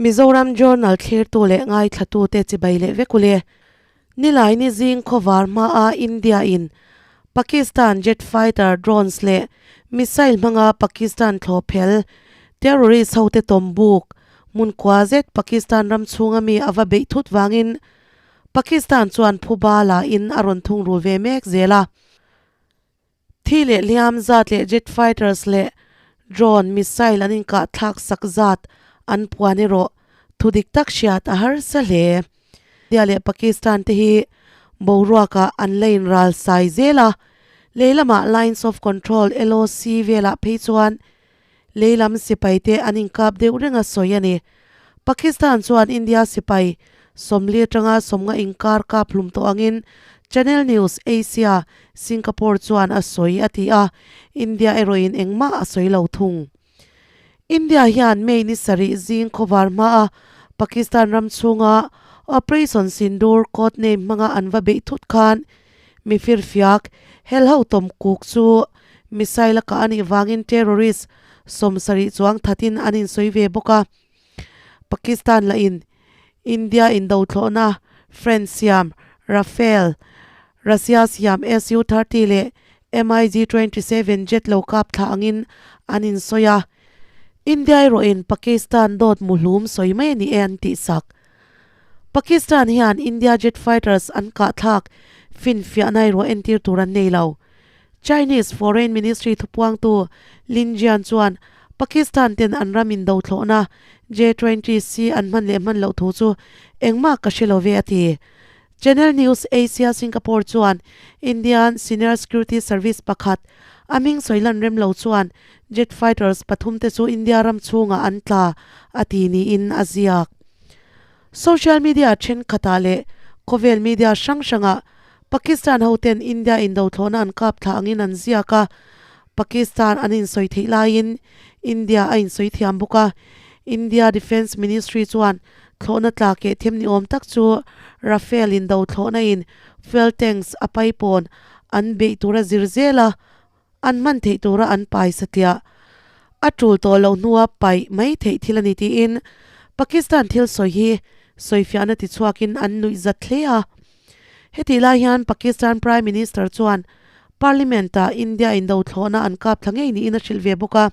Mizoram Journal thlirtu leh ngaithlatute chibai leh vek ule. Nilaini zing khawvar hmaa India in Pakistan jet fighter drones leh missile hmanga Pakistan thlawhphel terrorist hote tawmbuk hmun kua zet Pakistan ram chhunga mi a va beih thut vangin Pakistan chuan phuba la in a rawn thungrul ve mek zel a. Thi leh hliam zat leh jet fighters leh drone missile an inkah thlak sak zat an puan erawh thu dik tak hriat a harsa hle. India leh Pakistan te hi boruakah an la inral sai zel a, lei lamah Lines of Control, LOC, velah phei chuan lei lam sipai te an inkap deuh reng a sawi a ni. Pakistan chuan India sipai 40 atanga 50 inkar kap hlum tawh angin Channel News Asia, Singapore chuan a sawi a ti a, India erawhin engmah a sawi lo thung. India hian May ni sarih zing khawvar hmaa Pakistan ram chhunga Operation Sindoor code name hmanga an va beih thut khan mi firfiak helho tawm kuk chu Missile a kah a nih vangin terrorist 70 chuang thatin an insawi ve bawk a. Pakistan lahin India indothlawhna French siam Rafale, Russia siam Su-30 leh MiG-27 jet lo kap thla angin an insawi a. India erawhin Pakistan dawt muhlum sawi mai a ni e an tihsak. Pakistan hian India jet fighters an kahthlak finfiahna erawh entir tur an nei lo. Chinese Foreign Ministry thupuangtu Lin Jian chuan Pakistan ten an ram indothlawhna J-20C an hman leh hman loh thu chu engmah ka hre lo ve a ti. Channel News Asia Singapore chuan Indian Senior Security Service pakhat a hming sawi lan rem lo chuan jet fighters pathum te chu India ram chhungah an tla a ti niin a ziak. Social media thenkhatah leh khawvel media hrang hrangah Pakistan hoten India indothlawhna an kap thla angin an ziak a, Pakistan an insawi theih laiin India a insawi thiam bawk a. India Defence Ministry chuan thlawhna tla keh them ni awm tak chu Rafale indothlawhna in fuel tanks a paipawn an beih tura zir zel a, an hman theih tura an pai satliah a tul tawh loh hnua paih mai theih thil a ni tiin Pakistan thil sawi hi sawifiahna tichhuakin an nuih zat hle a. Hetih lai hian Pakistan Prime Minister chuan Parliament-ah India indothlawhna an kap thla ngei niin a hrilh ve bawk a.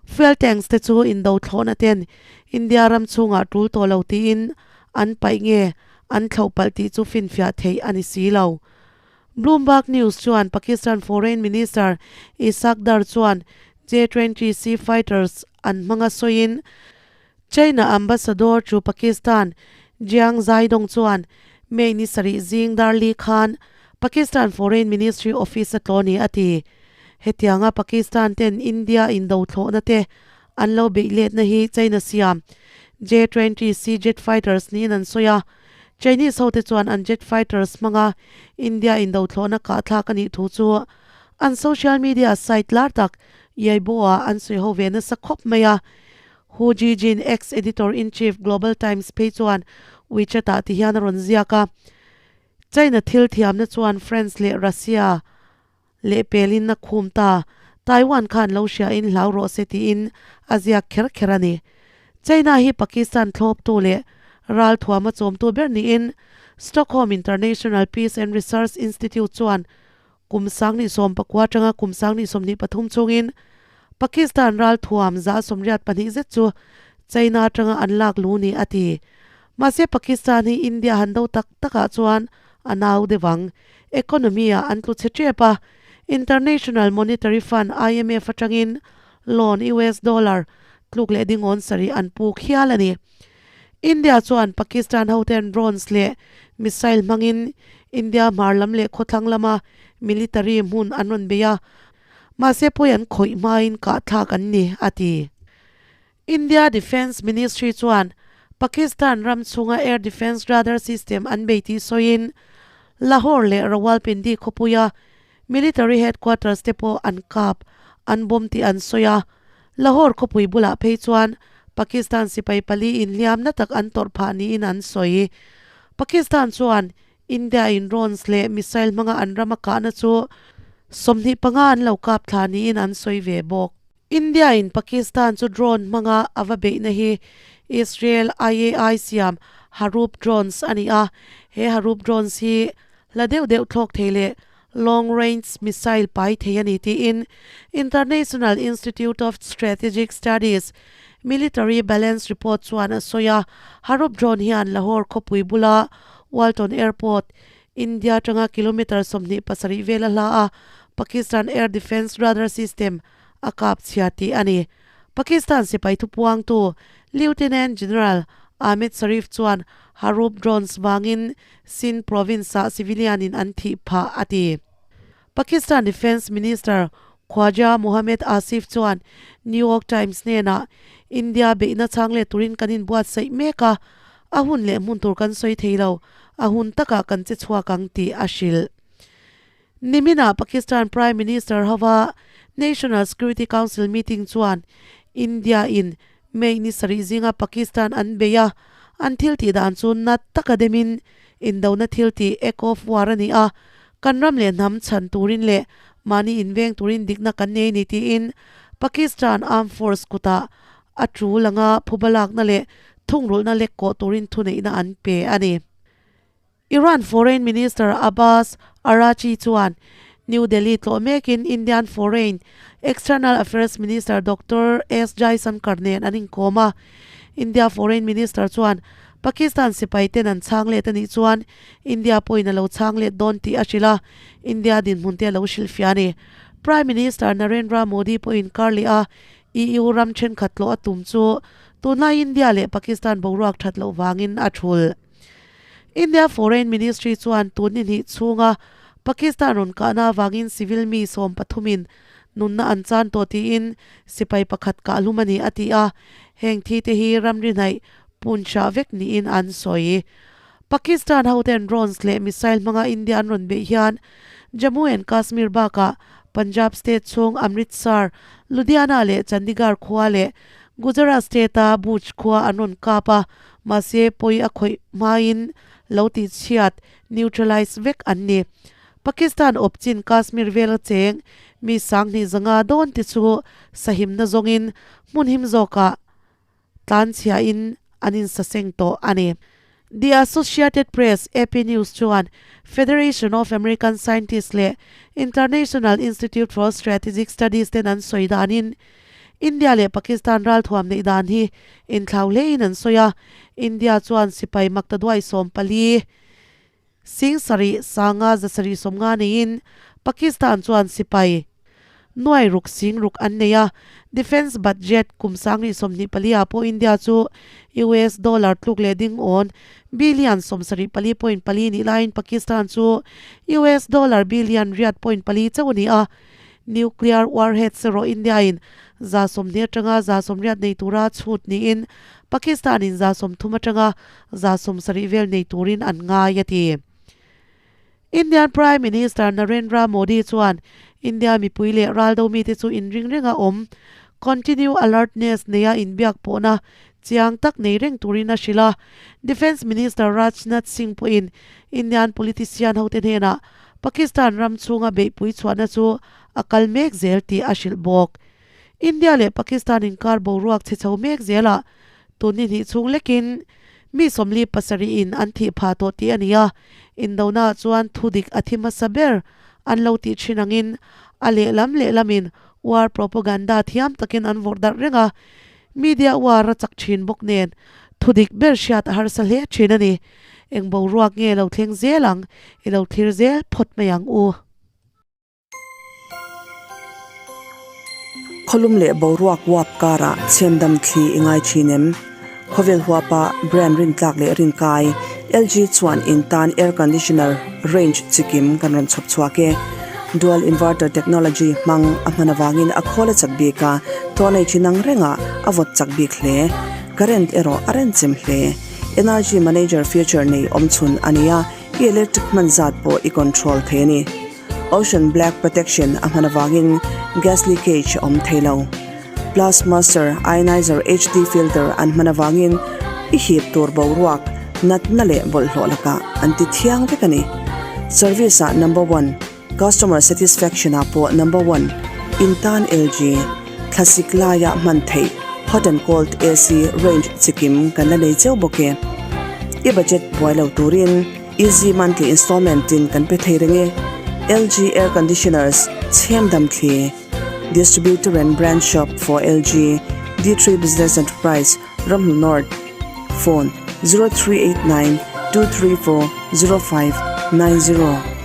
Fuel tanks te chu indothlawhna ten India ram chhungah tul tawh lo tiin an paih nge an thloh palh tih chu finfiah theih a ni si lo. Bloomberg News chuan Pakistan Foreign Minister Ishaq Dar chuan J-20C fighters an hmang a sawiin China ambassador to Pakistan Jiang Zaidong chuan May ni sarih zing dar li khan Pakistan Foreign Ministry office a tlaw ni a ti. Hetianga Pakistan ten India indothlawhna te an lo beih letna hi China siam J-20C jet fighters niin an sawi a. Chinese hote chuan an jet fighters hmanga India indothlawhna kahthlak a nih thu chu an social media site lar tak Weibo-ah an sawi ho ve nasa khawp mai a. Hu Jijin, ex-editor-in-chief Global Times phei chuan WeChat-ah ti hian a rawn ziak a, China thil thiamna chuan France leh Russia Lehpelin a khum ta, Taiwan khan lo hria in hlau rawh se tiin a ziak kher kher a ni. China hi Pakistan thlawptu leh ralthuam a chawmtu ber niin Stockholm International Peace and Research Institute chuan kum 2019 atanga kum 2023 chungin Pakistan ralthuam 82% zet chu China atanga an lak lu ni a ti. Mahse Pakistan hi India han do tak takah chuan a nau deuh ang. Economy ah an tlu chhe tep a, International Monetary Fund, IMF, atangin loan US dollar tluk leh dingawn sarih an puk hial a ni. India chuan Pakistan hoten drones leh missile hmangin India hmar lam leh khawthlang lama military hmun an rawn bei a, mahse pawi an khawih hmain kahthlak an ni, a ti. India Defence Ministry chuan Pakistan ram chhunga air defence radar system an bei tih sawiin Lahore leh Rawalpindi khawpuia military headquarters te pawh an kap an bomb tih an sawi a. Lahore khawpui bulah phei chuan Pakistan sipai pali inhliamna tak an tawrh phah niin an sawi. Pakistan chuan India in drones leh missile hmanga an rama kahna chu 25 an lo kap thla niin an sawi ve bawk. India in Pakistan chu drone hmanga a va beihna hi Israel IAI siam Harop drones a ni a, he Harop drones hi hla deuh deuh thlawk thei leh long range missile pai thei a ni tiin International Institute of Strategic Studies Military Balance Report chuan a sawi a, Harop drone hian Lahore khawpui bula Walton Airport, India atanga kilometre 27 vela hla a Pakistan Air Defence Radar System a kap chhia tih a ni. Pakistan sipai thupuangtu Lieutenant General Ahmed Sharif chuan Harop drones vangin Sindh province-ah civilian-in an thih phah a ti. Pakistan Defence Minister Khwaja Mohammad Asif chuan New York Times hnenah, India beihna chhang leh turin kan inbuatsaih mek a, a hun leh hmun tur kan sawi thei lo, a hun takah kan che chhuak ang tih a hrilh. Niminah Pakistan Prime Minister hova National Security Council meeting chuan India-in May ni sarih zinga Pakistan an bei a, an thil tih dan chu nat taka demin indona thil tih act of war a ni a, kan ram leh hnam chhan turin leh mahni inveng turin dikna kan nei ni tiin Pakistan Armed Force kutah a tul anga phuba lakna leh thungrulhna lek kawh turin thuneihna an pe a ni. Iran Foreign Minister Abbas Araghchi chuan New Delhi tlawh mekin Indian Foreign External Affairs Minister Doctor S Jaishankar nen an inkawm a. India Foreign Minister chuan Pakistan sipai ten an chhang let a nih chuan India pawhin a lo chhang let dawn tih a hrilh a, India dinhmun te a lo hrilhfiah a ni. Prime Minister Narendra Modi pawhin kar leh a EU ram thenkhat tlawh a tum chu tunlai India leh Pakistan boruak that loh vangin a thulh. India Foreign Ministry chuan tun ni hnih chhunga Pakistan rawn kahna avangin civil mi sawmpathumin nunna an chan tawh tiin sipai pakhat kahhlum a ni a ti a, heng thi te hi ramri hnaih punchah vek niin an sawi. Pakistan hoten drones leh missile hmanga India an rawn beih hian Jammu and Kashmir bakah Punjab state chhung Amritsar, Ludhiana leh Chandigarh khua leh Gujarat state-a Bhuj khua an rawn kap a, mahse pawi a khawih hmain lo tihchhiat, neutralize, vek an ni. Pakistan awpchin Kashmir vela cheng mi sanghnih zanga dawn te chu sahimna zawngin hmun him zawkah tlanchhiahin an insaseng tawh a ni. The Associated Press, AP News, chuan Federation of American Scientists leh International Institute for Strategic Studies ten an sawi danin India leh Pakistan ralthuam neih dan hi inthlau hlein an sawi a, India chuan sipai maktaduai 14, sing sarih sanga zasarih 50 neiin Pakistan chuan sipai nuai ruk sing ruk an nei a, Defence budget kum 2024 ah pawh India chu US dollar tluk leh ding awn billion 74.4 nih laiin Pakistan chu US dollar billion 8.4 chauh a ni a. Nuclear warheads erawh India-in 20 atanga 80 nei tura chhut niin Pakistan-in 30 atanga 70 vel nei turin an ngai a ti. Indian Prime Minister Narendra Modi chuan India mipui leh raldo mite chu inring renga awm, continue alertness neia inbiak pawhna chiang tak nei reng turin a hrilh a. Defence Minister Rajnath Singh pawhin Indian politician hote hnenah Pakistan ram chhunga beihpui chhuahna chu a kal mek zel tih a hrilh bawk. India leh Pakistan inkar boruak chhe chho mek zelah tun ni hnih chhung lekin mi 47 in an thih phah tawh tih a ni a, indona chuan thu dik a thi hmasa ber an lo tih thin angin a lehlam lehlamin war propaganda thiam takin an vawrh darh reng a, media war a chak thin bawk nen thu dik ber hriat a harsa hle thin a ni. Eng boruak nge lo thleng zel ang i lo thlir zel phawt mai ang u. Khawlum leh boruak uap karah chhemdam thli i ngai thin em? Khawvel huapa brand rintlak leh rinkai LG chuan in tan air conditioner range chikim kan rawn chhawp chhuak e. Dual inverter technology hmang a hman avangin a khawl a chak bik a, tawhnei thin ang rengah a vawt chak bik hle. Current erawh a renchem hle. Energy manager feature nei awmchhun a ni a, i electric hman zat pawh i control thei a ni. Ocean Black Protection a hman avangin gas leakage a awm thei lo. Plus Master Ionizer HD filter an hman avangin i hip tur boruak, natna leh bawlhhlawh lakah an ti thiang vek a ni. Service ah number one, customer satisfaction ah pawh number one, in tan LG. Thlasik laia hman theih hot and cold AC range chikim kan la nei cheu bawk e. I budget buai lo turin easy monthly installment in kan pe thei reng e. LG Air Conditioners chhem dam thli Distributor and Branch Shop for LG D3 Business Enterprise Ramhnu North Phone 0389 234 0590.